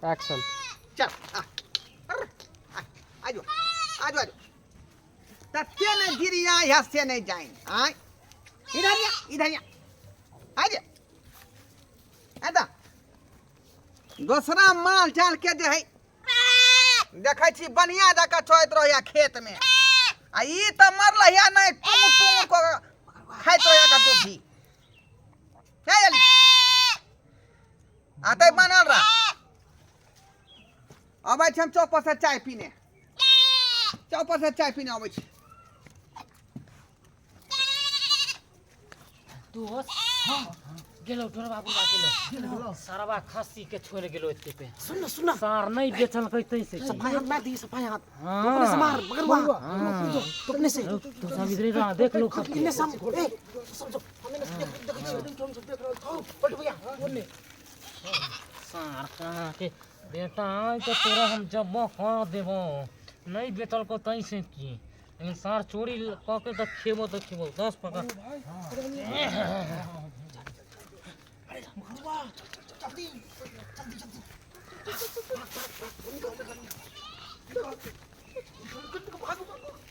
Action. चल आ आ आजो आजो आजो। तते ने गिरिया यहाँ से नहीं जाए। आय इधर या, इधर या, आजे आदा। दोसरा माल जाल के जे है देखै छी बढ़िया जकाँ चरैत रहैया खेत में, आ ई तऽ मरल या नहीं, टुंग टुंग कऽ खाइत रहैया कतौ भी। हे अली आते बनल रह, अबै छी हम चौक पर से चाय पीने, चौक पर से चाय पीने अबै छी। दोस्त गेलो ढोरबा बुढ़बा गेलो, सरवा खस्सी के छोड़ गेलो एते पे। सुन ना, सुन ना। सार नहीं बेचलकै तै से। सफाई हाथ मार दी, सफाई हाथ। हाँ। अपने से मार मगर वहाँ तो अपने से। तो सब इधरे रह, देख लो सब। किन्ने सम ए सब जो हमें ना देख देख हम सब देख रहल छौ। पलटू भैया ओने। सार कहाँ के बेटा आय तो तोरा हम जब खा देबो। नहीं बेचलको तै से की, लेकिन सार चोरी कऽ के तऽ खेबो तऽ खेबो 10 पकड़। अरे मगरुआ चल चल चल जल्दी जल्दी जल्दी। भाग भाग।